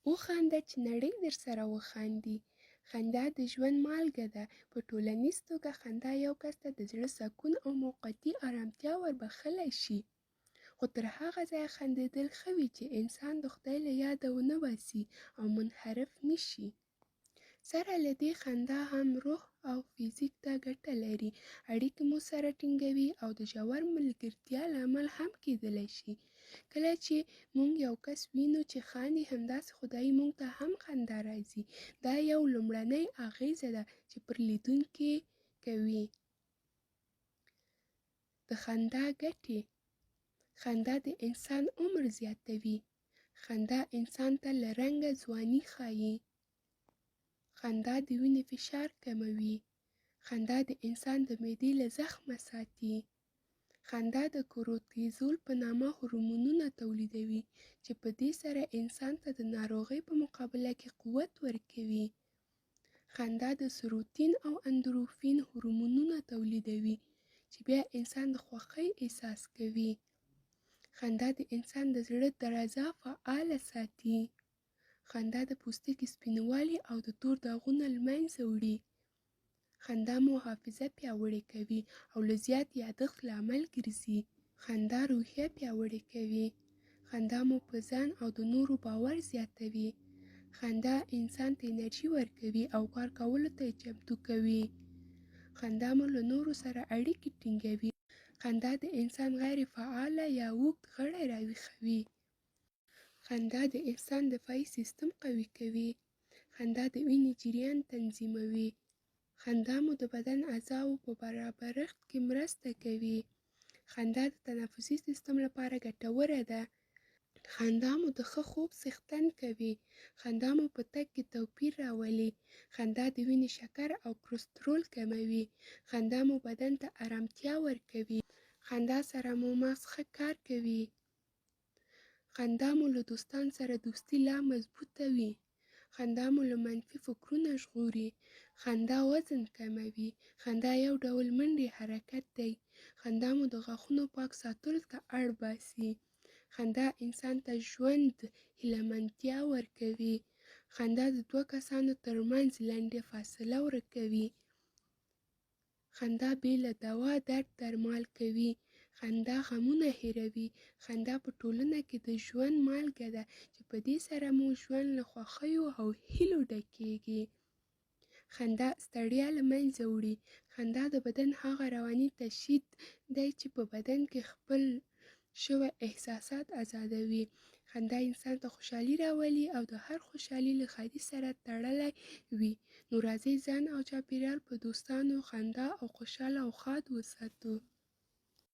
وخانده چې نړۍ درسره وخاندي. خندا د ژوند مالګه ده. په ټولنیز توګه خندا یو کس ته د زړه سکون او موقتي ارامتیا وربخښلی شي. خو تر هغه ځایه خندېدل ښه وي چې انسان د خدای له یاده ونه باسي او منحرف نه شي. سره له دې خندا هم روح او فزیک ته ګټه لري، اړیکې مو سره ټینګوي او د ژور ملګرتیا لامل هم کېدلی شي. کله چې موږ یو کس وینو چې خاندي، همداسې خدایي موږ ته هم خندا راځي. دا یو لومړنۍ اغېزه ده چې پر لیدونکي کوي. د خندا ګټې: خندا د انسان عمر زیاتوي. خندا انسان ته له رنګه ځواني ښيي. خندا د وینې فشار کموي. خندا د انسان د معدې له زخمه ساتي. خندا د کورتیزول په نامه هورمونونه تولیدوي چې په دې سره انسان ته د ناروغۍ په مقابله کې قوت ورکوي. خندا د سروتین او اندروفین هورمونونه تولیدوي چې بیا انسان د خوښۍ احساس کوي. خندا د انسان د زړه درزا فعاله ساتي. خندا د پوستکي سپینوالی او د تور داغونه له منځه وړي. خندا مو حافظه پیاوړې کوي او له زیات یادښت لامل ګرځي. خندا روحیه پیاوړې کوي. خندا مو په ځان او د نورو باور زیاتوي. خندا انسان ته انرژي ورکوي او کار کولو ته یې چمتو کوي. خندا مو له نورو سره اړیکې ټینګوي. خندا د انسان غیر فعاله یا اوږد غړی راویښوي. خندا د انسان دفاعي سیستم قوي کوي. خندا د وینې جریان تنظیموي. خندا مو د بدن اعضاوو په برابرښت کې مرسته کوي. خندا د تنفسي سیستم لپاره ګټوره ده. خندا مو د ښه خوب څښتن کوي. خندا مو په تګ کې توپیر راولي. خندا د وینې شکر او کلسترول کموي. خندا مو بدن ته ارامتیا ورکوي. خندا سره مو مغز ښه کار کوي. خندا مو له دوستانو سره دوستي لا مضبوطه وي. خندا مو له منفي فکرونه ژغوري. خندا وزن کموي. خندا یو ډول منډې حرکت دی. خندا مو د غاښونو پاک ساتلو ته اړ باسي. خندا انسان ته ژوند هیله مندتیا ورکوي. خندا د دوه کسانو تر منځ لنډه فاصله ورکوي. خندا بې له دوا درد درمل کوي. خندا غمونه هېروي. خندا په ټولنه کې د ژوند مالګه ده چې په دې سره مو ژوند له خوښیو او هیلو ډکېږي. خندا ستړیا له منځه وړي. خندا د بدن هغه رواني تشدید دی چې په بدن کې خپل شوی احساسات ازادوي. خندا انسان ته خوشحالي راولي او د هر خوشحالي له ښادي سره تړلی وي. نو راځئ ځان او چاپېریال په دوستانو، خندا او خوشحاله او ښاد وساتو.